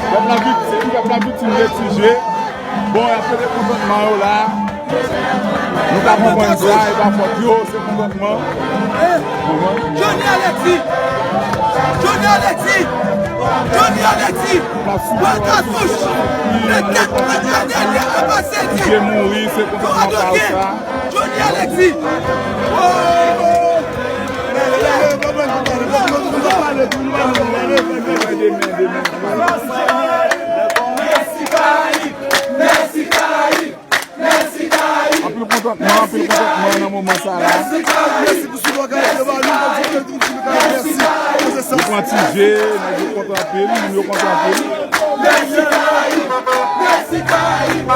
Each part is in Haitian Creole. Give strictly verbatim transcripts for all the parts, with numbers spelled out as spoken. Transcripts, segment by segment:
Pèp la viktim, pèp la viktim retije. Bon, y ap fete kontantman yo la. Nou ka konprann sa, e pa fòt yo, se kontantman. Johnny Alexis! Johnny Alexis! Johnny Alexis! Pran katouch! Petèt mwen Daniel a pase di. Misye mouri, se kontantman pa yo sa. Johnny Alexis! Oh! Mèsi Karayib! Mèsi Karayib! Mèsi Karayib! Anpil kontantman, anpil kontantman nan moman sa la. Mèsi Karayib! Mèsi pou sipò Karayib yo ba nou, nou di Karayib mèsi. Yo pran ti je, nèg yo kontan anpil, moun yo kontan anpil. Mèsi Karayib! Mèsi Karayib!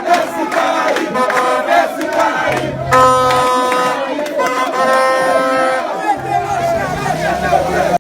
Mèsi Karayib!